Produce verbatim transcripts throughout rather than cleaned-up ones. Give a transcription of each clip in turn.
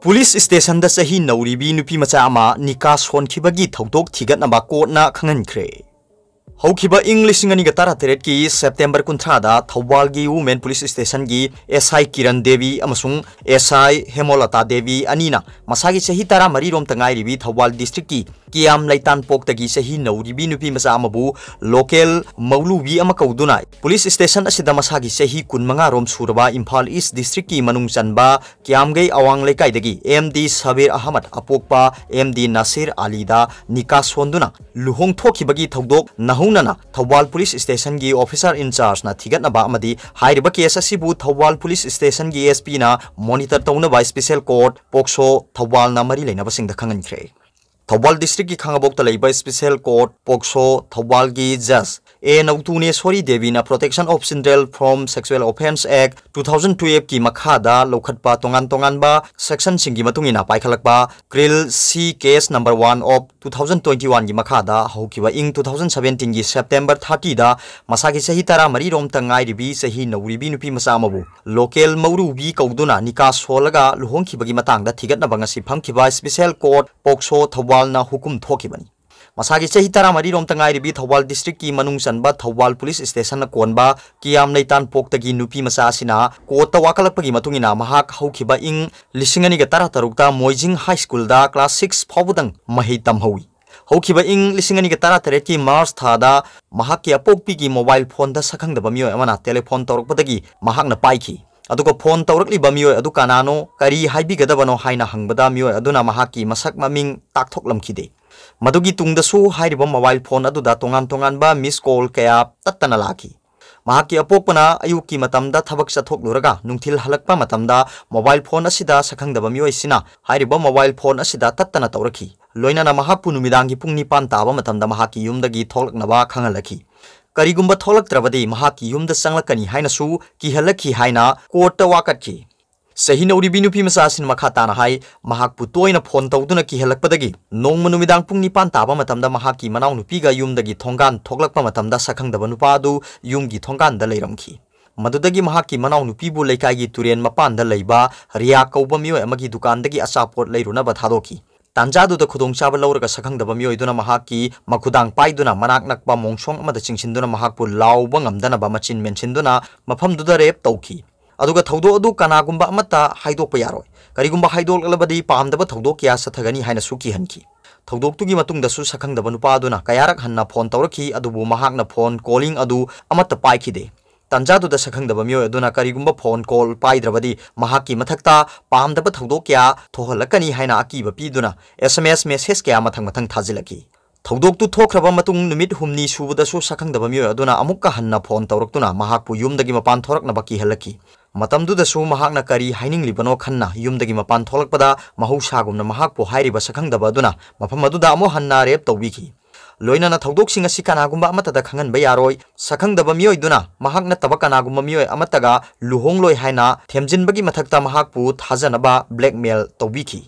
Police ꯁ꯭ꯇꯦꯁꯟꯗ ꯆꯍꯤ ꯅꯧꯔꯤꯕꯤ ꯅꯨꯄꯤ ꯃꯆꯥ ꯑꯃ ꯅꯤꯀꯥ ꯁꯣꯟꯈꯤꯕꯒꯤ ꯊꯧꯗꯣꯛ ꯊꯤꯒꯠꯅꯕ ꯀꯣꯔꯠꯅ ꯈꯪꯍꯟꯈ꯭ꯔꯦ꯫ ꯍꯧꯈꯤꯕ ꯏꯪ ꯂꯤꯁꯤꯡ ꯑꯅꯤꯒ ꯇꯔꯥꯇꯔꯦꯠꯀꯤ ꯁꯦꯞꯇꯦꯝꯕꯔ ꯀꯨꯟꯊ꯭ꯔꯥꯗ ꯊꯧꯕꯥꯜꯒꯤ ꯋꯨꯃꯦꯟ ꯄꯨꯂꯤꯁ ꯁ꯭ꯇꯦꯁꯟꯒꯤ ꯑꯦꯁ ꯑꯥꯏ ꯀꯤꯔꯟ ꯗꯦꯕꯤ ꯑꯃꯁꯨꯡ ꯑꯦꯁ ꯑꯥꯏ ꯍꯦꯃꯣꯂꯇꯥ ꯗꯦꯕꯤ ꯑꯅꯤꯅ ꯃꯁꯥꯒꯤ ꯆꯍꯤ ꯇꯔꯥꯃꯔꯤ ꯔꯣꯝꯇ ꯉꯥꯏꯔꯤꯕꯤ ꯊꯧꯕꯥꯜ ꯗꯤꯁꯇ꯭ꯔꯤꯛꯀꯤ ꯀꯤꯌꯥꯝ ꯂꯩꯇꯥꯟꯄꯣꯛꯇꯒꯤ ꯆꯍꯤ ꯅꯧꯔꯤꯕꯤ ꯅꯨꯄꯤ ꯃꯆꯥ ꯑꯃꯕꯨ ꯂꯣꯀꯦꯜ ꯃꯧꯂꯨꯕꯤ ꯑꯃ ꯀꯧꯗꯨꯅ ꯄꯨꯂꯤꯁ ꯁ꯭ꯇꯦꯁꯟ ꯑꯁꯤꯗ ꯃꯁꯥꯒꯤ ꯆꯍꯤ ꯀꯨꯟꯃꯉꯥ ꯔꯣꯝ ꯁꯨꯔꯕ ꯏꯝꯐꯥꯜ ꯏꯁ ꯗꯤꯁꯇ꯭ꯔꯤꯛꯀꯤ ꯃꯅꯨꯡ ꯆꯟꯕ ꯀꯤꯌꯥꯝꯒꯩ ꯑꯋꯥꯡ ꯂꯩꯀꯥꯏꯗꯒꯤ M D Sabir Ahmad ꯑꯄꯣꯛꯄ M D ꯅꯁꯤꯔ ꯑꯂꯤꯗ ꯅꯤꯀꯥ ꯁꯣꯟꯗꯨꯅ ꯂꯨꯍꯣꯡꯊꯣꯛꯈꯤꯕꯒꯤ ꯊꯧꯗꯣꯛ ꯅꯧꯍꯧꯅꯅ ꯊꯧꯕꯥꯜ ꯄꯨꯂꯤꯁ ꯁ꯭ꯇꯦꯁꯟꯒꯤ ꯑꯣꯐꯤꯁꯥꯔ ꯏꯟꯆꯥꯔꯖꯅ ꯊꯤꯒꯠꯅꯕ ꯑꯃꯗꯤ ꯍꯥꯏꯔꯤꯕ ꯀꯦꯁ ꯑꯁꯤꯕꯨ ꯊꯧꯕꯥꯜ ꯄꯨꯂꯤꯁ ꯁ꯭ꯇꯦꯁꯟꯒꯤ ꯑꯦꯁ ꯄꯤꯅ ꯃꯣꯅꯤꯇꯔ ꯇꯧꯅꯕ ꯁ꯭ꯄꯦꯁꯦꯜ ꯀꯣꯔꯠ ꯄꯣꯛꯁꯣ ꯊꯧꯕꯥꯜꯅ ꯃꯔꯤ ꯂꯩꯅꯕꯁꯤꯡꯗ ꯈꯪꯍꯟꯈ꯭ꯔꯦ꯫ ꯊꯧꯕꯥꯜ ꯗꯤꯁꯇ꯭ꯔꯤꯛꯀꯤ ꯈꯥꯉꯕꯣꯛꯇ ꯂꯩꯕ ꯁ꯭ꯄꯦꯁꯦꯜ ꯀꯣꯔꯠ ꯄꯣꯛꯁꯣ ꯊꯧꯕꯥꯜꯒꯤ ꯖꯖ ꯑꯦ ꯅꯧꯇꯨꯅꯦꯁꯣꯔꯤ ꯗꯦꯕꯤꯅ Protection of Children from Sexual Offence Act two thousand twelve ꯀꯤ ꯃꯈꯥꯗ ꯂꯧꯈꯠꯄ ꯇꯣꯉꯥꯟ ꯇꯣꯉꯥꯟꯕ ꯁꯦꯛꯁꯟꯁꯤꯡꯒꯤ ꯃꯇꯨꯡ ꯏꯟꯅ ꯄꯥꯏꯈꯠꯂꯛꯄ crl C case number one of two thousand twenty ꯋꯥꯟꯒꯤ ꯃꯈꯥꯗ ꯍꯧꯈꯤꯕ ꯏꯪ ꯇꯨ ꯊꯥꯎꯖꯟ ꯁꯚꯦꯟꯇꯤꯟꯒꯤ ꯁꯦꯞꯇꯦꯝꯕꯔ ꯊꯥꯔꯇꯤꯗ ꯃꯁꯥꯒꯤ ꯆꯍꯤ ꯇꯔꯥꯃꯔꯤ ꯔꯣꯝꯇ ꯉꯥꯏꯔꯤꯕꯤ ꯆꯍꯤ ꯅꯧꯔꯤꯕꯤ ꯅꯨꯄꯤ ꯃꯆꯥ ꯑꯃꯕꯨ ꯂꯣꯀꯦꯜ ꯃꯧꯔꯨꯕꯤ ꯀꯧꯗꯨꯅ ꯅꯤꯀꯥ ꯁꯣꯜꯂꯒ ꯂꯨꯍꯣꯡꯈꯤꯕꯒꯤ ꯃꯇꯥꯡꯗ ꯊꯤꯒꯠꯅꯕ ꯉꯁꯤ ꯐꯝꯈꯤꯕ ꯁ꯭ꯄꯦꯁꯦꯜ ꯀꯣꯔꯠ ꯄꯣꯛꯁꯣ ꯊꯧꯕꯥꯜꯅ ꯍꯨꯀꯨꯝ ꯊꯣꯛꯈꯤꯕꯅꯤ꯫ ꯃꯁꯥꯒꯤ ꯆꯍꯤ ꯇꯔꯥꯃꯔꯤ ꯔꯣꯝꯇ ꯉꯥꯏꯔꯤꯕꯤ ꯊꯧꯕꯥꯜ ꯗꯤꯁꯇ꯭ꯔꯤꯛꯀꯤ ꯃꯅꯨꯡ ꯆꯟꯕ ꯊꯧꯕꯥꯜ ꯄꯨꯂꯤꯁ ꯁ꯭ꯇꯦꯁꯟꯅ ꯀꯣꯟꯕ ꯀꯤꯌꯥꯝ ꯂꯩꯇꯥꯟꯄꯣꯛꯇꯒꯤ ꯅꯨꯄꯤ ꯃꯆꯥ ꯑꯁꯤꯅ ꯀꯣꯔꯠꯇ ꯋꯥꯀꯠꯂꯛꯄꯒꯤ ꯃꯇꯨꯡ ꯏꯟꯅ ꯃꯍꯥꯛ ꯍꯧꯈꯤꯕ ꯏꯪ ꯂꯤꯁꯤꯡ ꯑꯅꯤꯒ ꯇꯔꯥꯇꯔꯨꯛꯇ ꯃꯣꯏꯖꯤꯡ ꯍꯥꯏ ꯁ꯭ꯀꯨꯜꯗ ꯀ꯭ꯂꯥꯁ ꯁꯤꯛꯁ ꯐꯥꯎꯕꯗꯪ ꯃꯍꯩ ꯇꯝꯍꯧꯏ꯫ ꯍꯧꯈꯤꯕ ꯏꯪ ꯂꯤꯁꯤꯡ ꯑꯅꯤꯒ ꯇꯔꯥꯇꯔꯦꯠꯀꯤ ꯃꯥꯔꯆ ꯊꯥꯗ ꯃꯍꯥꯛꯀꯤ ꯑꯄꯣꯛꯄꯤꯒꯤ ꯃꯣꯕꯥꯏꯜ ꯐꯣꯟꯗ ꯁꯛꯈꯪꯗꯕ ꯃꯤꯑꯣꯏ ꯑꯃꯅ ꯇꯦꯂꯤꯐꯣꯟ ꯇꯧꯔꯛꯄꯗꯒꯤ ꯃꯍꯥꯛꯅ ꯄꯥꯏꯈꯤ꯫ ꯑꯗꯨꯒ ꯐꯣꯟ ꯇꯧꯔꯛꯂꯤꯕ ꯃꯤꯑꯣꯏ ꯑꯗꯨ ꯀꯅꯥꯅꯣ, ꯀꯔꯤ ꯍꯥꯏꯕꯤꯒꯗꯕꯅꯣ ꯍꯥꯏꯅ ꯍꯪꯕꯗ ꯃꯤꯑꯣꯏ ꯑꯗꯨꯅ ꯃꯍꯥꯛꯀꯤ ꯃꯁꯛ ꯃꯃꯤꯡ ꯇꯥꯛꯊꯣꯛꯂꯝꯈꯤꯗꯦ꯫ ꯃꯗꯨꯒꯤ ꯇꯨꯡꯗꯁꯨ ꯍꯥꯏꯔꯤꯕ ꯃꯣꯕꯥꯏꯜ ꯐꯣꯟ ꯑꯗꯨꯗ ꯇꯣꯉꯥꯟ ꯇꯣꯉꯥꯟꯕ ꯃꯤꯁ ꯀꯣꯜ ꯀꯌꯥ ꯇꯠꯇꯅ ꯂꯥꯛꯈꯤ꯫ ꯃꯍꯥꯛꯀꯤ ꯑꯄꯣꯛꯄꯅ ꯑꯌꯨꯛꯀꯤ ꯃꯇꯝꯗ ꯊꯕꯛ ꯆꯠꯊꯣꯛꯂꯨꯔꯒ ꯅꯨꯡꯊꯤꯜ ꯍꯜꯂꯛꯄ ꯃꯇꯝꯗ ꯃꯣꯕꯥꯏꯜ ꯐꯣꯟ ꯑꯁꯤꯗ ꯁꯛꯈꯪꯗꯕ ꯃꯤꯑꯣꯏꯁꯤꯅ ꯍꯥꯏꯔꯤꯕ ꯃꯣꯕꯥꯏꯜ ꯐꯣꯟ ꯑꯁꯤꯗ ꯇꯠꯇꯅ ꯇꯧꯔꯛꯈꯤ꯫ ꯂꯣꯏꯅꯅ ꯃꯍꯥꯛꯄꯨ ꯅꯨꯃꯤꯗꯥꯡꯒꯤ ꯄꯨꯡ ꯅꯤꯄꯥꯟ ꯇꯥꯕ ꯃꯇꯝꯗ ꯃꯍꯥꯛꯀꯤ ꯌꯨꯝꯗꯒꯤ ꯊꯣꯛꯂꯛꯅꯕ ꯈꯪꯍꯜꯂꯛꯈꯤ꯫ ꯀꯔꯤꯒꯨꯝꯕ ꯊꯣꯛꯂꯛꯇ꯭ꯔꯕꯗꯤ ꯃꯍꯥꯛꯀꯤ ꯌꯨꯝꯗ ꯆꯪꯂꯛꯀꯅꯤ ꯍꯥꯏꯅꯁꯨ ꯀꯤꯍꯜꯂꯛꯈꯤ ꯍꯥꯏꯅ ꯀꯣꯔꯠꯇ ꯋꯥꯀꯠꯈꯤ꯫ ꯆꯍꯤ ꯅꯧꯔꯤꯕꯤ ꯅꯨꯄꯤ ꯃꯆꯥ ꯑꯁꯤꯅ ꯃꯈꯥ ꯇꯥꯅ ꯍꯥꯏ, ꯃꯍꯥꯛꯄꯨ ꯇꯣꯏꯅ ꯐꯣꯟ ꯇꯧꯗꯨꯅ ꯀꯤꯍꯜꯂꯛꯄꯗꯒꯤ ꯅꯣꯡꯃ ꯅꯨꯃꯤꯗꯥꯡ ꯄꯨꯡ ꯅꯤꯄꯥꯟ ꯇꯥꯕ ꯃꯇꯝꯗ ꯃꯍꯥꯛꯀꯤ ꯃꯅꯥꯎꯅꯨꯄꯤꯒ ꯌꯨꯝꯗꯒꯤ ꯊꯣꯡꯒꯥꯟ ꯊꯣꯛꯂꯛꯄ ꯃꯇꯝꯗ ꯁꯛꯈꯪꯗꯕ ꯅꯨꯄꯥ ꯑꯗꯨ ꯌꯨꯝꯒꯤ ꯊꯣꯡꯒꯥꯟꯗ ꯂꯩꯔꯝꯈꯤ꯫ ꯃꯗꯨꯗꯒꯤ ꯃꯍꯥꯛꯀꯤ ꯃꯅꯥꯎꯅꯨꯄꯤꯕꯨ ꯂꯩꯀꯥꯏꯒꯤ ꯇꯨꯔꯦꯟ ꯃꯄꯥꯟꯗ ꯂꯩꯕ ꯔꯤꯌꯥ ꯀꯧꯕ ꯃꯤꯑꯣꯏ ꯑꯃꯒꯤ ꯗꯨꯀꯥꯟꯗꯒꯤ ꯑꯆꯥꯄꯣꯠ ꯂꯩꯔꯨꯅꯕ ꯊꯥꯗꯣꯛꯈꯤ꯫ ꯇꯥꯟꯖꯥꯗꯨꯗ ꯈꯨꯗꯣꯡꯆꯥꯕ ꯂꯧꯔꯒ ꯁꯛꯈꯪꯗꯕ ꯃꯤꯑꯣꯏꯗꯨꯅ ꯃꯍꯥꯛꯀꯤ ꯃꯈꯨꯗꯥꯡ ꯄꯥꯏꯗꯨꯅ ꯃꯅꯥꯛ ꯅꯛꯄ ꯃꯣꯡꯁꯣꯡ ꯑꯃꯗ ꯆꯤꯡꯁꯤꯟꯗꯨꯅ ꯃꯍꯥꯛꯄꯨ ꯂꯥꯎꯕ ꯉꯝꯗꯅꯕ ꯃꯆꯤꯟ ꯃꯦꯟꯁꯤꯟꯗꯨꯅ ꯃꯐꯝꯗꯨꯗ ꯔꯦꯞ ꯇꯧꯈꯤ꯫ ꯑꯗꯨꯒ ꯊꯧꯗꯣꯛ ꯑꯗꯨ ꯀꯅꯥꯒꯨꯝꯕ ꯑꯃꯠꯇ ꯍꯥꯏꯗꯣꯛꯄ ꯌꯥꯔꯣꯏ꯫ ꯀꯔꯤꯒꯨꯝꯕ ꯍꯥꯏꯗꯣꯛꯂꯕꯗꯤ ꯄꯥꯝꯗꯕ ꯊꯧꯗꯣꯛ ꯀꯌꯥ ꯆꯠꯊꯒꯅꯤ ꯍꯥꯏꯅꯁꯨ ꯀꯤꯍꯟꯈꯤ꯫ ꯊꯧꯗꯣꯛꯇꯨꯒꯤ ꯃꯇꯨꯡꯗꯁꯨ ꯁꯛꯈꯪꯗꯕ ꯅꯨꯄꯥ ꯑꯗꯨꯅ ꯀꯌꯥꯔꯛ ꯍꯟꯅ ꯐꯣꯟ ꯇꯧꯔꯛꯈꯤ, ꯑꯗꯨꯕꯨ ꯃꯍꯥꯛꯅ ꯐꯣꯟ ꯀꯣꯂꯤꯡ ꯑꯗꯨ ꯑꯃꯠꯇ ꯄꯥꯏꯈꯤꯗꯦ꯫ ꯇꯥꯟꯖꯥꯗꯨꯗ ꯁꯛꯈꯪꯗꯕ ꯃꯤꯑꯣꯏ ꯑꯗꯨꯅ ꯀꯔꯤꯒꯨꯝꯕ ꯐꯣꯟ ꯀꯣꯜ ꯄꯥꯏꯗ꯭ꯔꯕꯗꯤ ꯃꯍꯥꯛꯀꯤ ꯃꯊꯛꯇ ꯄꯥꯝꯗꯕ ꯊꯧꯗꯣꯛ ꯀꯌꯥ ꯊꯣꯛꯍꯜꯂꯛꯀꯅꯤ ꯍꯥꯏꯅ ꯑꯀꯤꯕ ꯄꯤꯗꯨꯅ ꯑꯦꯁ ꯑꯦꯝ ꯑꯦꯁ ꯃꯦꯁꯦꯖ ꯀꯌꯥ ꯃꯊꯪ ꯃꯊꯪ ꯊꯥꯖꯤꯜꯂꯛꯈꯤ꯫ ꯊꯧꯗꯣꯛꯇꯨ ꯊꯣꯛꯈ꯭ꯔꯕ ꯃꯇꯨꯡ ꯅꯨꯃꯤꯠ ꯍꯨꯝꯅꯤ ꯁꯨꯕꯗꯁꯨ ꯁꯛꯈꯪꯗꯕ ꯃꯤꯑꯣꯏ ꯑꯗꯨꯅ ꯑꯃꯨꯛꯀ ꯍꯟꯅ ꯐꯣꯟ ꯇꯧꯔꯛꯇꯨꯅ ꯃꯍꯥꯛꯄꯨ ꯌꯨꯝꯗꯒꯤ ꯃꯄꯥꯟ ꯊꯣꯔꯛꯅꯕ ꯀꯤꯍꯜꯂꯛꯈꯤ꯫ ꯃꯇꯝꯗꯨꯗꯁꯨ ꯃꯍꯥꯛꯅ ꯀꯔꯤ ꯍꯥꯏꯅꯤꯡꯂꯤꯕꯅꯣ ꯈꯟꯅ ꯌꯨꯝꯗꯒꯤ ꯃꯄꯥꯟ ꯊꯣꯛꯂꯛꯄꯗ ꯃꯍꯧꯁꯥꯒꯨꯝꯅ ꯃꯍꯥꯛꯄꯨ ꯍꯥꯏꯔꯤꯕ ꯁꯛꯈꯪꯗꯕ ꯑꯗꯨꯅ ꯃꯐꯝ ꯑꯗꯨꯗ ꯑꯃꯨꯛ ꯍꯟꯅ ꯔꯦꯞ ꯇꯧꯕꯤꯈꯤ꯫ ꯂꯣꯏꯅꯅ ꯊꯧꯗꯣꯛꯁꯤꯡ ꯑꯁꯤ ꯀꯅꯥꯒꯨꯝꯕ ꯑꯃꯠꯇꯗ ꯈꯪꯍꯟꯕ ꯌꯥꯔꯣꯏ꯫ ꯁꯛꯈꯪꯗꯕ ꯃꯤꯑꯣꯏꯗꯨꯅ ꯃꯍꯥꯛ ꯅꯠꯇꯕ ꯀꯅꯥꯒꯨꯝꯕ ꯃꯤꯑꯣꯏ ꯑꯃꯠꯇꯒ ꯂꯨꯍꯣꯡꯂꯣꯏ ꯍꯥꯏꯅ ꯊꯦꯝꯖꯤꯟꯕꯒꯤ ꯃꯊꯛꯇ ꯃꯍꯥꯛꯄꯨ ꯊꯥꯖꯅꯕ ꯕ꯭ꯂꯦꯛꯃꯦꯜ ꯇꯧꯕꯤꯈꯤ꯫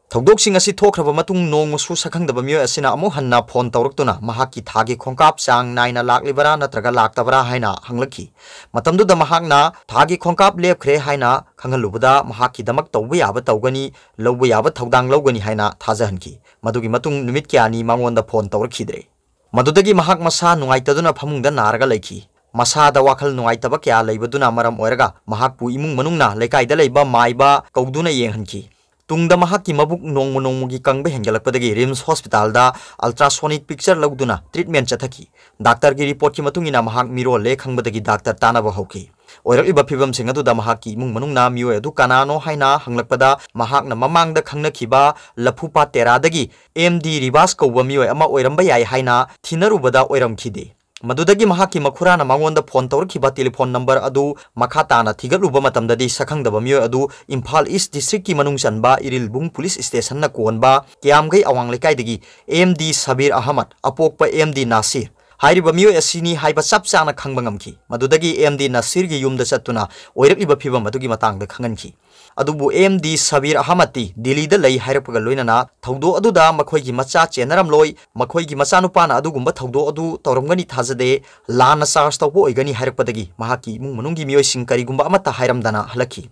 ꯊꯧꯗꯣꯛꯁꯤꯡ ꯑꯁꯤ ꯊꯣꯛꯈ꯭ꯔꯕ ꯃꯇꯨꯡ ꯅꯣꯡꯃꯁꯨ ꯁꯛꯈꯪꯗꯕ ꯃꯤꯑꯣꯏ ꯑꯁꯤꯅ ꯑꯃꯨꯛ ꯍꯟꯅ ꯐꯣꯟ ꯇꯧꯔꯛꯇꯨꯅ ꯃꯍꯥꯛꯀꯤ ꯊꯥꯒꯤ ꯈꯣꯡꯀꯥꯞ ꯆꯥꯡ ꯅꯥꯏꯅ ꯂꯥꯛꯂꯤꯕꯔꯥ ꯅꯠꯇ꯭ꯔꯒ ꯂꯥꯛꯇꯕꯔꯥ ꯍꯥꯏꯅ ꯍꯪꯂꯛꯈꯤ꯫ ꯃꯇꯝꯗꯨꯗ ꯃꯍꯥꯛꯅ ꯊꯥꯒꯤ ꯈꯣꯡꯀꯥꯞ ꯂꯦꯞꯈ꯭ꯔꯦ ꯍꯥꯏꯅ ꯈꯪꯍꯜꯂꯨꯕꯗ ꯃꯍꯥꯛꯀꯤꯗꯃꯛ ꯇꯧꯕ ꯌꯥꯕ ꯇꯧꯒꯅꯤ, ꯂꯧꯕ ꯌꯥꯕ ꯊꯧꯗꯥꯡ ꯂꯧꯒꯅꯤ ꯍꯥꯏꯅ ꯊꯥꯖꯍꯟꯈꯤ꯫ ꯃꯗꯨꯒꯤ ꯃꯇꯨꯡ ꯅꯨꯃꯤꯠ ꯀꯌꯥꯅꯤ ꯃꯉꯣꯟꯗ ꯐꯣꯟ ꯇꯧꯔꯛꯈꯤꯗ꯭ꯔꯦ꯫ ꯃꯗꯨꯗꯒꯤ ꯃꯍꯥꯛ ꯃꯁꯥ ꯅꯨꯡꯉꯥꯏꯇꯗꯨꯅ ꯐꯃꯨꯡꯗ ꯅꯥꯔꯒ ꯂꯩꯈꯤ꯫ ꯃꯁꯥꯗ ꯋꯥꯈꯜ ꯅꯨꯡꯉꯥꯏꯇꯕ ꯀꯌꯥ ꯂꯩꯕꯗꯨꯅ ꯃꯔꯝ ꯑꯣꯏꯔꯒ ꯃꯍꯥꯛꯄꯨ ꯏꯃꯨꯡ ꯃꯅꯨꯡꯅ ꯂꯩꯀꯥꯏꯗ ꯂꯩꯕ ꯃꯥꯏꯕ ꯀꯧꯗꯨꯅ ꯌꯦꯡꯍꯟꯈꯤ꯫ ꯇꯨꯡꯗ ꯃꯍꯥꯛꯀꯤ ꯃꯕꯨꯛ ꯅꯣꯡꯃ ꯅꯣꯡꯃꯒꯤ ꯀꯪꯕ ꯍꯦꯟꯒꯠꯂꯛꯄꯗꯒꯤ ꯔꯤꯝꯁ ꯍꯣꯁꯄꯤꯇꯥꯜꯗ ꯑꯜꯇ꯭ꯔꯥꯁꯣꯅꯤꯛ ꯄꯤꯛꯆꯔ ꯂꯧꯗꯨꯅ ꯇ꯭ꯔꯤꯠꯃꯦꯟ ꯆꯠꯊꯈꯤ꯫ ꯗꯥꯛꯇꯔꯒꯤ ꯔꯤꯄꯣꯔꯠꯀꯤ ꯃꯇꯨꯡ ꯏꯟꯅ ꯃꯍꯥꯛ ꯃꯤꯔꯣꯜꯂꯦ ꯈꯪꯕꯗꯒꯤ ꯗꯥꯛꯇꯔ ꯇꯥꯟꯅꯕ ꯍꯧꯈꯤ꯫ ꯑꯣꯏꯔꯛꯂꯤꯕ ꯐꯤꯕꯝꯁꯤꯡ ꯑꯗꯨꯗ ꯃꯍꯥꯛꯀꯤ ꯏꯃꯨꯡ ꯃꯅꯨꯡꯅ ꯃꯤꯑꯣꯏ ꯑꯗꯨ ꯀꯅꯥꯅꯣ ꯍꯥꯏꯅ ꯍꯪꯂꯛꯄꯗ ꯃꯍꯥꯛꯅ ꯃꯃꯥꯡꯗ ꯈꯪꯅꯈꯤꯕ ꯂꯐꯨꯄꯥꯠ ꯇꯦꯔꯥꯗꯒꯤ ꯑꯦꯝ ꯗꯤ ꯔꯤꯕꯥꯁ ꯀꯧꯕ ꯃꯤꯑꯣꯏ ꯑꯃ ꯑꯣꯏꯔꯝꯕ ꯌꯥꯏ ꯍꯥꯏꯅ ꯊꯤꯅꯔꯨꯕꯗ ꯑꯣꯏꯔꯝꯈꯤꯗꯦ꯫ ꯃꯗꯨꯗꯒꯤ ꯃꯍꯥꯛꯀꯤ ꯃꯈꯨꯔꯥꯅ ꯃꯉꯣꯟꯗ ꯐꯣꯟ ꯇꯧꯔꯛꯈꯤꯕ ꯇꯦꯂꯤꯐꯣꯟ ꯅꯝꯕꯔ ꯑꯗꯨ ꯃꯈꯥ ꯇꯥꯅ ꯊꯤꯒꯠꯂꯨꯕ ꯃꯇꯝꯗꯗꯤ ꯁꯛꯈꯪꯗꯕ ꯃꯤꯑꯣꯏ ꯑꯗꯨ ꯏꯝꯐꯥꯜ ꯏꯁ ꯗꯤꯁꯇ꯭ꯔꯤꯛꯀꯤ ꯃꯅꯨꯡ ꯆꯟꯕ ꯏꯔꯤꯜꯕꯨꯡ ꯄꯨꯂꯤꯁ ꯁ꯭ꯇꯦꯁꯟꯅ ꯀꯣꯟꯕ ꯀꯤꯌꯥꯝꯒꯩ ꯑꯋꯥꯡ ꯂꯩꯀꯥꯏꯗꯒꯤ M D Sabir Ahmad, ꯑꯄꯣꯛꯄ M D Nasir, ꯍꯥꯏꯔꯤꯕ ꯃꯤꯑꯣꯏ ꯑꯁꯤꯅꯤ ꯍꯥꯏꯕ ꯆꯞ ꯆꯥꯅ ꯈꯪꯕ ꯉꯝꯈꯤ꯫ ꯃꯗꯨꯗꯒꯤ ꯑꯦꯝ ꯗꯤ ꯅꯁꯤꯔꯒꯤ ꯌꯨꯝꯗ ꯆꯠꯇꯨꯅ ꯑꯣꯏꯔꯛꯂꯤꯕ ꯐꯤꯕꯝ ꯑꯗꯨꯒꯤ ꯃꯇꯥꯡꯗ ꯈꯪꯍꯟꯈꯤ꯫ ꯑꯗꯨꯕꯨ ꯑꯦꯝ ꯗꯤ ꯁꯕꯤꯔ ꯑꯍꯃꯗꯇꯤ ꯗꯤꯜꯂꯤꯗ ꯂꯩ ꯍꯥꯏꯔꯛꯄꯒ ꯂꯣꯏꯅꯅ ꯊꯧꯗꯣꯛ ꯑꯗꯨꯗ ꯃꯈꯣꯏꯒꯤ ꯃꯆꯥ ꯆꯦꯟꯅꯔꯝꯂꯣꯏ, ꯃꯈꯣꯏꯒꯤ ꯃꯆꯥꯅꯨꯄꯥꯅ ꯑꯗꯨꯒꯨꯝꯕ ꯊꯧꯗꯣꯛ ꯑꯗꯨ ꯇꯧꯔꯝꯒꯅꯤ ꯊꯥꯖꯗꯦ, ꯂꯥꯟꯅ ꯆꯥꯔꯖ ꯇꯧꯕ ꯑꯣꯏꯒꯅꯤ ꯍꯥꯏꯔꯛꯄꯗꯒꯤ ꯃꯍꯥꯛꯀꯤ ꯏꯃꯨꯡ ꯃꯅꯨꯡꯒꯤ ꯃꯤꯑꯣꯏꯁꯤꯡ ꯀꯔꯤꯒꯨꯝꯕ ꯑꯃꯠꯇ ꯍꯥꯏꯔꯝꯗꯅ ꯍꯜꯂꯛꯈꯤ꯫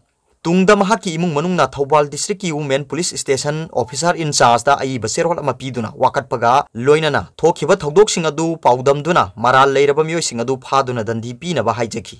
ꯇꯨꯡꯗ ꯃꯍꯥꯛꯀꯤ ꯏꯃꯨꯡ ꯃꯅꯨꯡꯅ ꯊꯧꯕꯥꯜ ꯗꯤꯁꯇ꯭ꯔꯤꯛꯀꯤ ꯋꯨꯃꯦꯟ ꯄꯨꯂꯤꯁ ꯁ꯭ꯇꯦꯁꯟ ꯑꯣꯐꯤꯁꯥꯔ ꯏꯟꯆꯥꯔꯖꯇ ꯑꯏꯕ ꯆꯦꯔꯣꯜ ꯑꯃ ꯄꯤꯗꯨꯅ ꯋꯥꯀꯠꯄꯒ ꯂꯣꯏꯅꯅ ꯊꯣꯛꯈꯤꯕ ꯊꯧꯗꯣꯛꯁꯤꯡ ꯑꯗꯨ ꯄꯥꯎꯗꯝꯗꯨꯅ ꯃꯔꯥꯜ ꯂꯩꯔꯕ ꯃꯤꯑꯣꯏꯁꯤꯡ ꯑꯗꯨ ꯐꯥꯗꯨꯅ ꯗꯟꯗꯤ ꯄꯤꯅꯕ ꯍꯥꯏꯖꯈꯤ꯫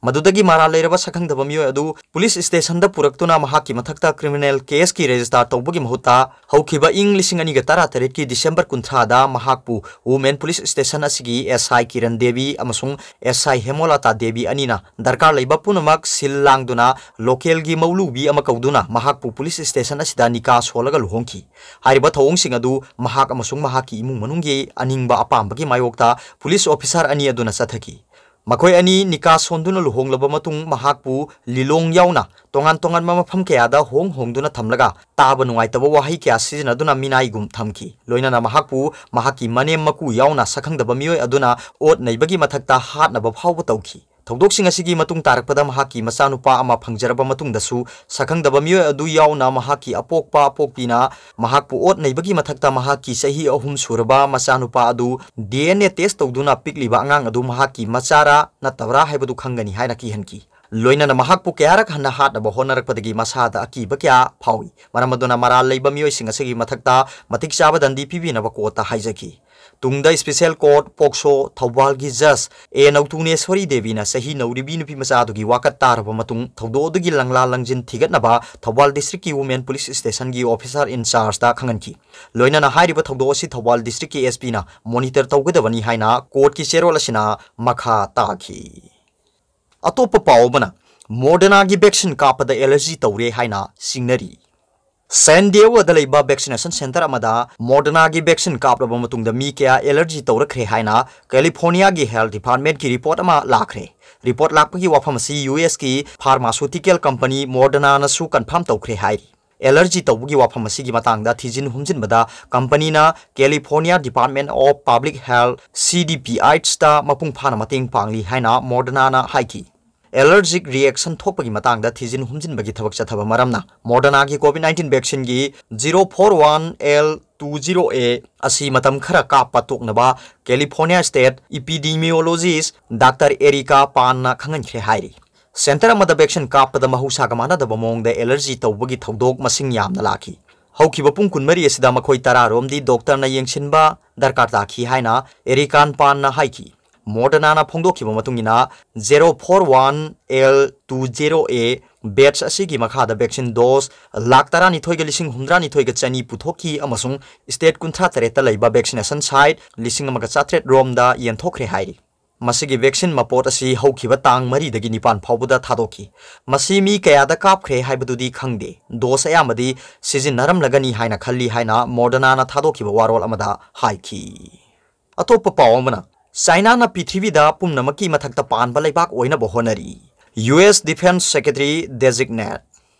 ꯃꯗꯨꯗꯒꯤ ꯃꯔꯥꯜ ꯂꯩꯔꯕ ꯁꯛꯈꯪꯗꯕ ꯃꯤꯑꯣꯏ ꯑꯗꯨ ꯄꯨꯂꯤꯁ ꯁ꯭ꯇꯦꯁꯟꯗ ꯄꯨꯔꯛꯇꯨꯅ ꯃꯍꯥꯛꯀꯤ ꯃꯊꯛꯇ ꯀ꯭ꯔꯤꯃꯤꯅꯦꯜ ꯀꯦꯁꯀꯤ ꯔꯦꯖꯤꯁꯇꯥꯔ ꯇꯧꯕꯒꯤ ꯃꯍꯨꯠꯇ ꯍꯧꯈꯤꯕ ꯏꯪ ꯂꯤꯁꯤꯡ ꯑꯅꯤꯒ ꯇꯔꯥꯇꯔꯦꯠꯀꯤ ꯗꯤꯁꯦꯝꯕꯔ ꯀꯨꯟꯊ꯭ꯔꯥꯗ ꯃꯍꯥꯛꯄꯨ ꯋꯨꯃꯦꯟ ꯄꯨꯂꯤꯁ ꯁ꯭ꯇꯦꯁꯟ ꯑꯁꯤꯒꯤ ꯑꯦꯁ ꯑꯥꯏ ꯀꯤꯔꯟ ꯗꯦꯕꯤ ꯑꯃꯁꯨꯡ ꯑꯦꯁ ꯑꯥꯏ ꯍꯦꯃꯣꯂꯥꯇꯥ ꯗꯦꯕꯤ ꯑꯅꯤꯅ ꯗꯔꯀꯥꯔ ꯂꯩꯕ ꯄꯨꯝꯅꯃꯛ ꯁꯤꯜ ꯂꯥꯡꯗꯨꯅ ꯂꯣꯀꯦꯜꯒꯤ ꯃꯧꯂꯨꯕꯤ ꯑꯃ ꯀꯧꯗꯨꯅ ꯃꯍꯥꯛꯄꯨ ꯄꯨꯂꯤꯁ ꯁ꯭ꯇꯦꯁꯟ ꯑꯁꯤꯗ ꯅꯤꯀꯥ ꯁꯣꯜꯂꯒ ꯂꯨꯍꯣꯡꯈꯤ꯫ ꯍꯥꯏꯔꯤꯕ ꯊꯧꯑꯣꯡꯁꯤꯡ ꯑꯗꯨ ꯃꯍꯥꯛ ꯑꯃꯁꯨꯡ ꯃꯍꯥꯛꯀꯤ ꯏꯃꯨꯡ ꯃꯅꯨꯡꯒꯤ ꯑꯅꯤꯡꯕ ꯑꯄꯥꯝꯕꯒꯤ ꯃꯥꯌꯣꯛꯇ ꯄꯨꯂꯤꯁ ꯑꯣꯐꯤꯁꯥꯔ ꯑꯅꯤ ꯑꯗꯨꯅ ꯆꯠꯊꯈꯤ꯫ ꯃꯈꯣꯏ ꯑꯅꯤ ꯅꯤꯀꯥ ꯁꯣꯟꯗꯨꯅ ꯂꯨꯍꯣꯡꯂꯕ ꯃꯇꯨꯡ ꯃꯍꯥꯛꯄꯨ ꯂꯤꯂꯣꯡ ꯌꯥꯎꯅ ꯇꯣꯉꯥꯟ ꯇꯣꯉꯥꯟꯕ ꯃꯐꯝ ꯀꯌꯥꯗ ꯍꯣꯡ ꯍꯣꯡꯗꯨꯅ ꯊꯝꯂꯒ ꯇꯥꯕ ꯅꯨꯡꯉꯥꯏꯇꯕ ꯋꯥꯍꯩ ꯀꯌꯥ ꯁꯤꯖꯤꯟꯅꯗꯨꯅ ꯃꯤꯅꯥꯏꯒꯨꯝ ꯊꯝꯈꯤ꯫ ꯂꯣꯏꯅꯅ ꯃꯍꯥꯛꯄꯨ ꯃꯍꯥꯛꯀꯤ ꯃꯅꯦꯝ ꯃꯀꯨ ꯌꯥꯎꯅ ꯁꯛꯈꯪꯗꯕ ꯃꯤꯑꯣꯏ ꯑꯗꯨꯅ ꯑꯣꯠ ꯅꯩꯕꯒꯤ ꯃꯊꯛꯇ ꯍꯥꯠꯅꯕ ꯐꯥꯎꯕ ꯇꯧꯈꯤ꯫ ꯊꯧꯗꯣꯛꯁꯤꯡ ꯑꯁꯤꯒꯤ ꯃꯇꯨꯡ ꯇꯥꯔꯛꯄꯗ ꯃꯍꯥꯛꯀꯤ ꯃꯆꯥꯅꯨꯄꯥ ꯑꯃ ꯐꯪꯖꯔꯕ ꯃꯇꯨꯡꯗꯁꯨ ꯁꯛꯈꯪꯗꯕ ꯃꯤꯑꯣꯏ ꯑꯗꯨ ꯌꯥꯎꯅ ꯃꯍꯥꯛꯀꯤ ꯑꯄꯣꯛꯄ ꯑꯄꯣꯛꯄꯤꯅ ꯃꯍꯥꯛꯄꯨ ꯑꯣꯠ ꯅꯩꯕꯒꯤ ꯃꯊꯛꯇ ꯃꯍꯥꯛꯀꯤ ꯆꯍꯤ ꯑꯍꯨꯝ ꯁꯨꯔꯕ ꯃꯆꯥꯅꯨꯄꯥ ꯑꯗꯨ ꯗꯤ ꯑꯦꯟ ꯑꯦ ꯇꯦꯁ ꯇꯧꯗꯨꯅ ꯄꯤꯛꯂꯤꯕ ꯑꯉꯥꯡ ꯑꯗꯨ ꯃꯍꯥꯛꯀꯤ ꯃꯆꯥꯔꯥ ꯅꯠꯇꯕ꯭ꯔꯥ ꯍꯥꯏꯕꯗꯨ ꯈꯪꯒꯅꯤ ꯍꯥꯏꯅ ꯀꯤꯍꯟꯈꯤ꯫ ꯂꯣꯏꯅꯅ ꯃꯍꯥꯛꯄꯨ ꯀꯌꯥꯔꯛ ꯍꯟꯅ ꯍꯥꯠꯅꯕ ꯍꯣꯠꯅꯔꯛꯄꯗꯒꯤ ꯃꯁꯥꯗ ꯑꯀꯤꯕ ꯀꯌꯥ ꯐꯥꯎꯏ꯫ ꯃꯔꯝ ꯑꯗꯨꯅ ꯃꯔꯥꯜ ꯂꯩꯕ ꯃꯤꯑꯣꯏꯁꯤꯡ ꯑꯁꯤꯒꯤ ꯃꯊꯛꯇ ꯃꯇꯤꯛ ꯆꯥꯕ ꯗꯟꯗꯤ ꯄꯤꯕꯤꯅꯕ ꯀꯣꯔꯠꯇ ꯍꯥꯏꯖꯈꯤ꯫ ꯇꯨꯡꯗ ꯏꯁꯄꯤꯁꯦꯜ ꯀꯣꯔꯠ ꯄꯣꯛꯁꯣ ꯊꯧꯕꯥꯜꯒꯤ ꯖꯖ ꯑꯦ ꯅꯧꯇꯨꯅꯦꯁꯣꯔꯤ ꯗꯦꯕꯤꯅ ꯆꯍꯤ ꯅꯧꯔꯤꯕꯤ ꯅꯨꯄꯤ ꯃꯆꯥ ꯑꯗꯨꯒꯤ ꯋꯥꯀꯠ ꯇꯥꯔꯕ ꯃꯇꯨꯡ ꯊꯧꯗꯣꯛ ꯑꯗꯨꯒꯤ ꯂꯪꯂꯥ ꯂꯪꯖꯤꯟ ꯊꯤꯒꯠꯅꯕ ꯊꯧꯕꯥꯜ ꯗꯤꯁꯇ꯭ꯔꯤꯛꯀꯤ ꯋꯨꯃꯦꯟ ꯄꯨꯂꯤꯁ ꯁ꯭ꯇꯦꯁꯟꯒꯤ ꯑꯣꯐꯤꯁꯥꯔ ꯏꯟꯆꯥꯔꯖꯇ ꯈꯪꯍꯟꯈꯤ꯫ ꯂꯣꯏꯅꯅ ꯍꯥꯏꯔꯤꯕ ꯊꯧꯗꯣꯛ ꯑꯁꯤ ꯊꯧꯕꯥꯜ ꯗꯤꯁꯇ꯭ꯔꯤꯛꯀꯤ ꯑꯦꯁ ꯄꯤꯅ ꯃꯣꯅꯤꯇꯔ ꯇꯧꯒꯗꯕꯅꯤ ꯍꯥꯏꯅ ꯀꯣꯔꯠꯀꯤ ꯆꯦꯔꯣꯜ ꯑꯁꯤꯅ ꯃꯈꯥ ꯇꯥꯈꯤ꯫ ꯑꯇꯣꯞꯄ ꯄꯥꯎ ꯑꯃꯅ, ꯃꯣꯗꯔꯅꯥꯒꯤ ꯚꯦꯛꯁꯤꯟ ꯀꯥꯞꯄꯗ ꯑꯦꯂꯔꯖꯤ ꯇꯧꯔꯦ ꯍꯥꯏꯅ ꯆꯤꯡꯅꯔꯤ꯫ ꯁꯦꯟ ꯗꯤꯌꯦꯒꯣꯗ ꯂꯩꯕ ꯚꯦꯛꯁꯤꯅꯦꯁꯟ ꯁꯦꯟꯇꯔ ꯑꯃꯗ ꯃꯣꯗꯔꯅꯥꯒꯤ ꯚꯦꯛꯁꯤꯟ ꯀꯥꯞꯂꯕ ꯃꯇꯨꯡꯗ ꯃꯤ ꯀꯌꯥ ꯑꯦꯂꯔꯖꯤ ꯇꯧꯔꯛꯈ꯭ꯔꯦ ꯍꯥꯏꯅ ꯀꯦꯂꯤꯐꯣꯔꯅꯤꯌꯥꯒꯤ ꯍꯦꯜꯊ ꯗꯤꯄꯥꯔꯠꯃꯦꯟꯠꯀꯤ ꯔꯤꯄꯣꯔꯠ ꯑꯃ ꯂꯥꯛꯈ꯭ꯔꯦ꯫ ꯔꯤꯄꯣꯔꯠ ꯂꯥꯛꯄꯒꯤ ꯋꯥꯐꯝ ꯑꯁꯤ ꯌꯨ ꯑꯦꯁꯀꯤ ꯐꯥꯔꯃꯥꯁꯨꯇꯤꯀꯦꯜ ꯀꯝꯄꯅꯤ ꯃꯣꯗꯔꯅꯥꯅꯁꯨ ꯀꯟꯐꯥꯔꯝ ꯇꯧꯈ꯭ꯔꯦ ꯍꯥꯏꯔꯤ꯫ ꯑꯦꯂꯔꯖꯤ ꯇꯧꯕꯒꯤ ꯋꯥꯐꯝ ꯑꯁꯤꯒꯤ ꯃꯇꯥꯡꯗ ꯊꯤꯖꯤꯟ ꯍꯨꯝꯖꯤꯟꯕꯗ ꯀꯝꯄꯅꯤꯅ California Department of Public Health, C D P H ꯇ ꯃꯄꯨꯡ ꯐꯥꯅ ꯃꯇꯦꯡ ꯄꯥꯡꯂꯤ ꯍꯥꯏꯅ ꯃꯣꯗꯔꯅꯥꯅ ꯍꯥꯏꯈꯤ꯫ ꯑꯦꯂꯔꯖꯤꯛ ꯔꯤꯑꯦꯛꯁꯟ ꯊꯣꯛꯄꯒꯤ ꯃꯇꯥꯡꯗ ꯊꯤꯖꯤꯟ ꯍꯨꯝꯖꯤꯟꯕꯒꯤ ꯊꯕꯛ ꯆꯠꯊꯕ ꯃꯔꯝꯅ ꯃꯣꯗꯔꯅꯥꯒꯤ COVID nineteen vaccine ꯒꯤ zero four one L two zero A ꯑꯁꯤ ꯃꯇꯝ ꯈꯔ ꯀꯥꯞꯄ ꯇꯣꯛꯅꯕ California State Epidemiologist Doctor Erica Pan ꯅ ꯈꯪꯍꯟꯈ꯭ꯔꯦ ꯍꯥꯏꯔꯤ꯫ ꯁꯦꯟꯇꯔ ꯑꯃꯗ vaccine ꯀꯥꯞꯄꯗ ꯃꯍꯧꯁꯥꯒ ꯃꯥꯟꯅꯗꯕ ꯃꯑꯣꯡꯗ ꯑꯦꯂꯔꯖꯤ ꯇꯧꯕꯒꯤ ꯊꯧꯗꯣꯛ ꯃꯁꯤꯡ ꯌꯥꯝꯅ ꯂꯥꯛꯈꯤ꯫ ꯍꯧꯈꯤꯕ ꯄꯨꯡ ꯀꯨꯟꯃꯔꯤ ꯑꯁꯤꯗ ꯃꯈꯣꯏ ꯇꯔꯥ ꯔꯣꯝꯗꯤ ꯗꯣꯛꯇꯔꯅ ꯌꯦꯡꯁꯤꯟꯕ ꯗꯔꯀꯥꯔ ꯇꯥꯈꯤ ꯍꯥꯏꯅ Erica Pan ꯅ ꯍꯥꯏꯈꯤ꯫ ꯃꯣꯗꯔꯅꯥꯅ ꯐꯣꯡꯗꯣꯛꯈꯤꯕ ꯃꯇꯨꯡ ꯏꯟꯅ, zero four one L two zero A batch ꯑꯁꯤꯒꯤ ꯃꯈꯥꯗ vaccine dose ꯂꯥꯈ ꯇꯔꯥꯅꯤꯊꯣꯏꯒ ꯂꯤꯁꯤꯡ ꯍꯨꯝꯗ꯭ꯔꯥꯅꯤꯊꯣꯏꯒ ꯆꯅꯤ ꯄꯨꯊꯣꯛꯈꯤ ꯑꯃꯁꯨꯡ state ꯀꯨꯟꯊ꯭ꯔꯥ ꯇꯔꯦꯠꯇ ꯂꯩꯕ vaccination site ꯂꯤꯁꯤꯡ ꯑꯃꯒ ꯆꯥꯇ꯭ꯔꯦꯠ ꯔꯣꯝꯗ ꯌꯦꯟꯊꯣꯛꯈ꯭ꯔꯦ ꯍꯥꯏꯔꯤ꯫ ꯃꯁꯤꯒꯤ vaccine ꯃꯄꯣꯠ ꯑꯁꯤ ꯍꯧꯈꯤꯕ ꯇꯥꯡ ꯃꯔꯤꯗꯒꯤ ꯅꯤꯄꯥꯟ ꯐꯥꯎꯕꯗ ꯊꯥꯗꯣꯛꯈꯤ꯫ ꯃꯁꯤ ꯃꯤ ꯀꯌꯥꯗ ꯀꯥꯞꯈ꯭ꯔꯦ ꯍꯥꯏꯕꯗꯨꯗꯤ ꯈꯪꯗꯦ꯫ Dose ꯑꯌꯥꯝꯕꯗꯤ ꯁꯤꯖꯤꯟꯅꯔꯝꯂꯒꯅꯤ ꯍꯥꯏꯅ ꯈꯜꯂꯤ ꯍꯥꯏꯅ ꯃꯣꯗꯔꯅꯥꯅ ꯊꯥꯗꯣꯛꯈꯤꯕ ꯋꯥꯔꯣꯜ ꯑꯃꯗ ꯍꯥꯏꯈꯤ꯫ ꯑꯇꯣꯞꯄ ꯄꯥꯎ ꯑꯃꯅ, ꯆꯥꯏꯅꯥꯅ ꯄ꯭ꯔꯤꯊꯤꯕꯤꯗ ꯄꯨꯝꯅꯃꯛꯀꯤ ꯃꯊꯛꯇ ꯄꯥꯟꯕ ꯂꯩꯕꯥꯛ ꯑꯣꯏꯅꯕ ꯍꯣꯠꯅꯔꯤ꯫ U S Defense Secretary Designate꯫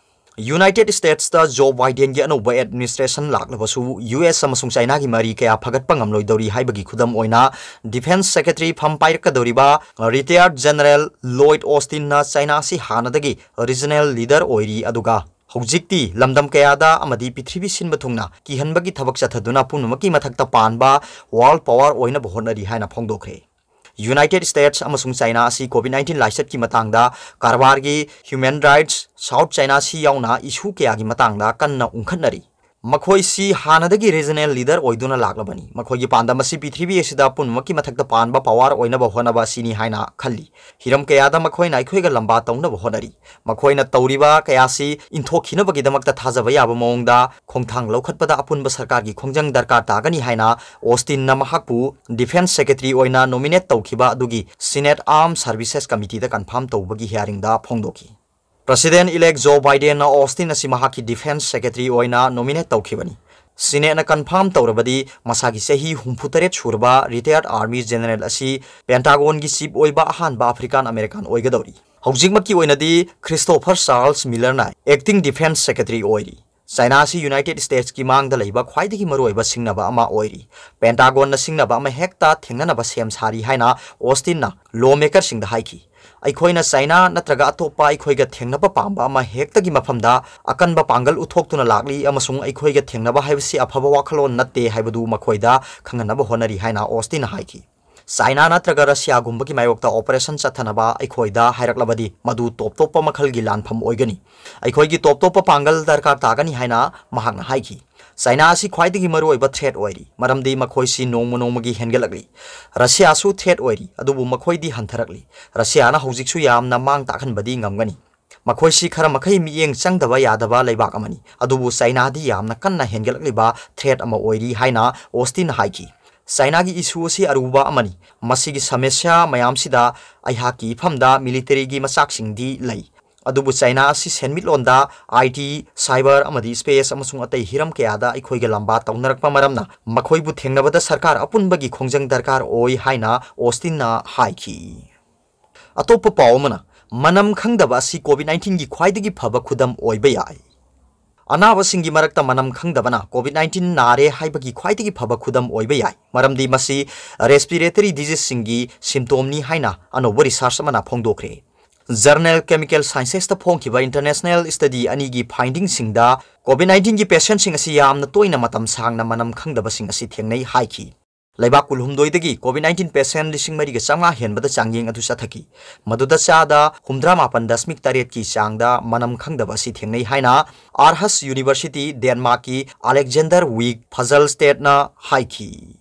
United States ꯇ Joe Biden ꯒꯤ ꯑꯅꯧꯕ administration ꯂꯥꯛꯂꯕꯁꯨ, U S ꯑꯃꯁꯨꯡ ꯆꯥꯏꯅꯥꯒꯤ ꯃꯔꯤ ꯀꯌꯥ ꯐꯒꯠꯄ ꯉꯝꯂꯣꯏꯗꯧꯔꯤ ꯍꯥꯏꯕꯒꯤ ꯈꯨꯗꯝ ꯑꯣꯏꯅ, Defense Secretary ꯐꯝ ꯄꯥꯏꯔꯛꯀꯗꯧꯔꯤꯕ Retired General Lloyd Austin ꯅ ꯆꯥꯏꯅꯥ ꯑꯁꯤ ꯍꯥꯟꯅꯗꯒꯤ regional leader ꯑꯣꯏꯔꯤ, ꯑꯗꯨꯒ ꯍꯧꯖꯤꯛꯇꯤ ꯂꯝꯗꯝ ꯀꯌꯥꯗ ꯑꯃꯗꯤ ꯄ꯭ꯔꯤꯊꯤꯕꯤ ꯁꯤꯟꯕ ꯊꯨꯡꯅ ꯀꯤꯍꯟꯕꯒꯤ ꯊꯕꯛ ꯆꯠꯊꯗꯨꯅ ꯄꯨꯝꯅꯃꯛꯀꯤ ꯃꯊꯛꯇ ꯄꯥꯟꯕ world power ꯑꯣꯏꯅꯕ ꯍꯣꯠꯅꯔꯤ ꯍꯥꯏꯅ ꯐꯣꯡꯗꯣꯛꯈ꯭ꯔꯦ꯫ United States ꯑꯃꯁꯨꯡ ꯆꯥꯏꯅꯥ ꯑꯁꯤ COVID nineteen ꯂꯥꯏꯆꯠꯀꯤ ꯃꯇꯥꯡꯗ ꯀꯔꯕꯥꯔꯒꯤ, human rights, South China Sea ꯌꯥꯎꯅ issue ꯀꯌꯥꯒꯤ ꯃꯇꯥꯡꯗ ꯀꯟꯅ ꯎꯪꯈꯠꯅꯔꯤ꯫ ꯃꯈꯣꯏꯁꯤ ꯍꯥꯟꯅꯗꯒꯤ regional leader ꯑꯣꯏꯗꯨꯅ ꯂꯥꯛꯂꯕꯅꯤ꯫ ꯃꯈꯣꯏꯒꯤ ꯄꯥꯟꯗꯝ ꯑꯁꯤ ꯄ꯭ꯔꯤꯊꯤꯕꯤ ꯑꯁꯤꯗ ꯄꯨꯝꯅꯃꯛꯀꯤ ꯃꯊꯛꯇ ꯄꯥꯟꯕ power ꯑꯣꯏꯅꯕ ꯍꯣꯠꯅꯕ ꯑꯁꯤꯅꯤ ꯍꯥꯏꯅ ꯈꯜꯂꯤ꯫ ꯍꯤꯔꯝ ꯀꯌꯥꯗ ꯃꯈꯣꯏꯅ ꯑꯩꯈꯣꯏꯒ ꯂꯝꯕꯥ ꯇꯧꯅꯕ ꯍꯣꯠꯅꯔꯤ꯫ ꯃꯈꯣꯏꯅ ꯇꯧꯔꯤꯕ ꯀꯌꯥꯁꯤ ꯏꯟꯊꯣꯛꯈꯤꯅꯕꯒꯤꯗꯃꯛꯇ ꯊꯥꯖꯕ ꯌꯥꯕ ꯃꯑꯣꯡꯗ ꯈꯣꯡꯊꯥꯡ ꯂꯧꯈꯠꯄꯗ ꯑꯄꯨꯟꯕ ꯁꯔꯀꯥꯔꯒꯤ ꯈꯣꯡꯖꯪ ꯗꯔꯀꯥꯔ ꯇꯥꯒꯅꯤ ꯍꯥꯏꯅ Austin ꯅ ꯃꯍꯥꯛꯄꯨ Defense Secretary ꯑꯣꯏꯅ nominate ꯇꯧꯈꯤꯕ ꯑꯗꯨꯒꯤ Senate Armed Services Committee ꯗ confirm ꯇꯧꯕꯒꯤ hearing ꯗ ꯐꯣꯡꯗꯣꯛꯈꯤ꯫ President-elect Joe Biden ꯅ Austin ꯑꯁꯤ ꯃꯍꯥꯛꯀꯤ Defense Secretary ꯑꯣꯏꯅ nominate ꯇꯧꯈꯤꯕꯅꯤ꯫ Senate ꯅ confirm ꯇꯧꯔꯕꯗꯤ, ꯃꯁꯥꯒꯤ ꯆꯍꯤ ꯍꯨꯝꯐꯨ ꯇꯔꯦꯠ ꯁꯨꯔꯕ retired Army General ꯑꯁꯤ Pentagon ꯒꯤ chief ꯑꯣꯏꯕ ꯑꯍꯥꯟꯕ African American ꯑꯣꯏꯒꯗꯧꯔꯤ꯫ ꯍꯧꯖꯤꯛꯃꯛꯀꯤ ꯑꯣꯏꯅꯗꯤ Christopher Charles Miller ꯅ Acting Defense Secretary ꯑꯣꯏꯔꯤ꯫ ꯆꯥꯏꯅꯥ ꯑꯁꯤ ꯌꯨꯅꯥꯏꯇꯦꯗ ꯁ꯭ꯇꯦꯠꯁꯀꯤ ꯃꯥꯡꯗ ꯂꯩꯕ ꯈ꯭ꯋꯥꯏꯗꯒꯤ ꯃꯔꯨꯑꯣꯏꯕ ꯁꯤꯡꯅꯕ ꯑꯃ ꯑꯣꯏꯔꯤ꯫ ꯄꯦꯟꯇꯥꯒꯣꯟꯅ ꯁꯤꯡꯅꯕ ꯑꯃ ꯍꯦꯛꯇ ꯊꯦꯡꯅꯅꯕ ꯁꯦꯝ ꯁꯥꯔꯤ ꯍꯥꯏꯅ ꯑꯣꯁꯇꯤꯟꯅ ꯂꯣ ꯃꯦꯀꯔꯁꯤꯡꯗ ꯍꯥꯏꯈꯤ꯫ "ꯑꯩꯈꯣꯏꯅ ꯆꯥꯏꯅꯥ ꯅꯠꯇ꯭ꯔꯒ ꯑꯇꯣꯞꯄ ꯑꯩꯈꯣꯏꯒ ꯊꯦꯡꯅꯕ ꯄꯥꯝꯕ ꯑꯃ ꯍꯦꯛꯇꯒꯤ ꯃꯐꯝꯗ ꯑꯀꯟꯕ ꯄꯥꯡꯒꯜ ꯎꯠꯊꯣꯛꯇꯨꯅ ꯂꯥꯛꯂꯤ, ꯑꯃꯁꯨꯡ ꯑꯩꯈꯣꯏꯒ ꯊꯦꯡꯅꯕ ꯍꯥꯏꯕꯁꯤ ꯑꯐꯕ ꯋꯥꯈꯜꯂꯣꯟ ꯅꯠꯇꯦ ꯍꯥꯏꯕꯗꯨ ꯃꯈꯣꯏꯗ ꯈꯪꯍꯟꯅꯕ ꯍꯣꯠꯅꯔꯤ" ꯍꯥꯏꯅ ꯑꯣꯁꯇꯤꯟꯅ ꯍꯥꯏꯈꯤ꯫ "ꯆꯥꯏꯅꯥ ꯅꯠꯇ꯭ꯔꯒ ꯔꯁꯤꯌꯥꯒꯨꯝꯕꯒꯤ ꯃꯥꯌꯣꯛꯇ ꯑꯣꯄꯔꯦꯁꯟ ꯆꯠꯊꯅꯕ ꯑꯩꯈꯣꯏꯗ ꯍꯥꯏꯔꯛꯂꯕꯗꯤ, ꯃꯗꯨ ꯇꯣꯞ ꯇꯣꯞꯄ ꯃꯈꯜꯒꯤ ꯂꯥꯟꯐꯝ ꯑꯣꯏꯒꯅꯤ꯫ ꯑꯩꯈꯣꯏꯒꯤ ꯇꯣꯞ ꯇꯣꯞꯄ ꯄꯥꯡꯒꯜ ꯗꯔꯀꯥꯔ ꯇꯥꯒꯅꯤ" ꯍꯥꯏꯅ ꯃꯍꯥꯛꯅ ꯍꯥꯏꯈꯤ꯫ "ꯆꯥꯏꯅꯥ ꯑꯁꯤ ꯈ꯭ꯋꯥꯏꯗꯒꯤ ꯃꯔꯨꯑꯣꯏꯕ ꯊ꯭ꯔꯦꯠ ꯑꯣꯏꯔꯤ, ꯃꯔꯝꯗꯤ ꯃꯈꯣꯏꯁꯤ ꯅꯣꯡꯃ ꯅꯣꯡꯃꯒꯤ ꯍꯦꯟꯒꯠꯂꯛꯂꯤ꯫ ꯔꯁꯤꯌꯥꯁꯨ ꯊ꯭ꯔꯦꯠ ꯑꯣꯏꯔꯤ, ꯑꯗꯨꯕꯨ ꯃꯈꯣꯏꯗꯤ ꯍꯟꯊꯔꯛꯂꯤ꯫ ꯔꯁꯤꯌꯥꯅ ꯍꯧꯖꯤꯛꯁꯨ ꯌꯥꯝꯅ ꯃꯥꯡ ꯇꯥꯛꯍꯟꯕꯗꯤ ꯉꯝꯒꯅꯤ꯫ ꯃꯈꯣꯏꯁꯤ ꯈꯔ ꯃꯈꯩ ꯃꯤꯠꯌꯦꯡ ꯆꯪꯗꯕ ꯌꯥꯗꯕ ꯂꯩꯕꯥꯛ ꯑꯃꯅꯤ, ꯑꯗꯨꯕꯨ ꯆꯥꯏꯅꯥꯗꯤ ꯌꯥꯝꯅ ꯀꯟꯅ ꯍꯦꯟꯒꯠꯂꯛꯂꯤꯕ ꯊ꯭ꯔꯦꯠ ꯑꯃ ꯑꯣꯏꯔꯤ" ꯍꯥꯏꯅ ꯑꯣꯁꯇꯤꯟꯅ ꯍꯥꯏꯈꯤ꯫ "ꯆꯥꯏꯅꯥꯒꯤ ꯏꯁꯨ ꯑꯁꯤ ꯑꯔꯨꯕ ꯑꯃꯅꯤ꯫ ꯃꯁꯤꯒꯤ ꯁꯃꯁ꯭ꯌꯥ ꯃꯌꯥꯝꯁꯤꯗ ꯑꯩꯍꯥꯛꯀꯤ ꯏꯐꯝꯗ ꯃꯤꯂꯤꯇꯔꯤꯒꯤ ꯃꯆꯥꯛꯁꯤꯡꯗꯤ ꯂꯩ, ꯑꯗꯨꯕꯨ ꯆꯥꯏꯅꯥ ꯑꯁꯤ ꯁꯦꯟꯃꯤꯠꯂꯣꯟꯗ, ꯑꯥꯏ ꯇꯤ, ꯁꯥꯏꯕꯔ ꯑꯃꯗꯤ ꯁ꯭ꯄꯦꯁ ꯑꯃꯁꯨꯡ ꯑꯇꯩ ꯍꯤꯔꯝ ꯀꯌꯥꯗ ꯑꯩꯈꯣꯏꯒ ꯂꯝꯕꯥ ꯇꯧꯅꯔꯛꯄ ꯃꯔꯝꯅ, ꯃꯈꯣꯏꯕꯨ ꯊꯦꯡꯅꯕꯗ ꯁꯔꯀꯥꯔ ꯑꯄꯨꯟꯕꯒꯤ ꯈꯣꯡꯖꯪ ꯗꯔꯀꯥꯔ ꯑꯣꯏ" ꯍꯥꯏꯅ ꯑꯣꯁꯇꯤꯟꯅ ꯍꯥꯏꯈꯤ꯫ ꯑꯇꯣꯞꯄ ꯄꯥꯎ ꯑꯃꯅ, ꯃꯅꯝ ꯈꯪꯗꯕ ꯑꯁꯤ ꯀꯣꯚꯤꯗ ꯅꯥꯏꯟꯇꯤꯟꯒꯤ ꯈ꯭ꯋꯥꯏꯗꯒꯤ ꯐꯕ ꯈꯨꯗꯝ ꯑꯣꯏꯕ ꯌꯥꯏ꯫ ꯑꯅꯥꯕꯁꯤꯡꯒꯤ ꯃꯔꯛꯇ ꯃꯅꯝ ꯈꯪꯗꯕꯅ ꯀꯣꯚꯤꯗ ꯅꯥꯏꯟꯇꯤꯟ ꯅꯥꯔꯦ ꯍꯥꯏꯕꯒꯤ ꯈ꯭ꯋꯥꯏꯗꯒꯤ ꯐꯕ ꯈꯨꯗꯝ ꯑꯣꯏꯕ ꯌꯥꯏ, ꯃꯔꯝꯗꯤ ꯃꯁꯤ ꯔꯦꯁꯄꯤꯔꯦꯇꯔꯤ ꯗꯤꯖꯤꯖꯁꯤꯡꯒꯤ ꯁꯤꯝꯇꯣꯝꯅꯤ ꯍꯥꯏꯅ ꯑꯅꯧꯕ ꯔꯤꯁꯔꯆ ꯑꯃꯅ ꯐꯣꯡꯗꯣꯛꯈ꯭ꯔꯦ꯫ ꯖꯔꯅꯦꯜ ꯀꯦꯃꯤꯀꯦꯜ ꯁꯥꯏꯟꯁꯦꯁꯇ ꯐꯣꯡꯈꯤꯕ ꯏꯟꯇꯔꯅꯦꯁꯅꯦꯜ ꯁ꯭ꯇꯗꯤ ꯑꯅꯤꯒꯤ ꯐꯥꯏꯟꯗꯤꯡꯁꯤꯡꯗ ꯀꯣꯚꯤꯗ ꯅꯥꯏꯟꯇꯤꯟꯒꯤ ꯄꯦꯁꯦꯟꯠꯁꯤꯡ ꯑꯁꯤ ꯌꯥꯝꯅ ꯇꯣꯏꯅ ꯃꯇꯝ ꯁꯥꯡꯅ ꯃꯅꯝ ꯈꯪꯗꯕꯁꯤꯡ ꯑꯁꯤ ꯊꯦꯡꯅꯩ ꯍꯥꯏꯈꯤ꯫ ꯂꯩꯕꯥꯛ ꯀꯨꯟꯍꯨꯝꯗꯣꯏꯗꯒꯤ ꯀꯣꯚꯤꯗ ꯅꯥꯏꯟꯇꯤꯟ ꯄꯦꯁꯦꯟꯠ ꯂꯤꯁꯤꯡ ꯃꯔꯤꯒ ꯆꯥꯝꯃꯉꯥ ꯍꯦꯟꯕꯗ ꯆꯥꯡꯌꯦꯡ ꯑꯗꯨ ꯆꯠꯊꯈꯤ꯫ ꯃꯗꯨꯗ ꯆꯥꯗ ꯍꯨꯝꯗ꯭ꯔꯥ ꯃꯥꯄꯟ ꯗꯁꯃꯤꯛ ꯇꯔꯦꯠꯀꯤ ꯆꯥꯡꯗ ꯃꯅꯝ ꯈꯪꯗꯕ ꯑꯁꯤ ꯊꯦꯡꯅꯩ ꯍꯥꯏꯅ ꯑꯥꯔꯍꯁ ꯌꯨꯅꯤꯚꯔꯁꯤꯇꯤ, ꯗꯦꯟꯃꯥꯔꯛꯀꯤ ꯑꯂꯦꯛꯖꯦꯟꯗꯔ ꯋꯤꯛ ꯐꯖꯜꯁꯇꯦꯠꯅ ꯍꯥꯏꯈꯤ꯫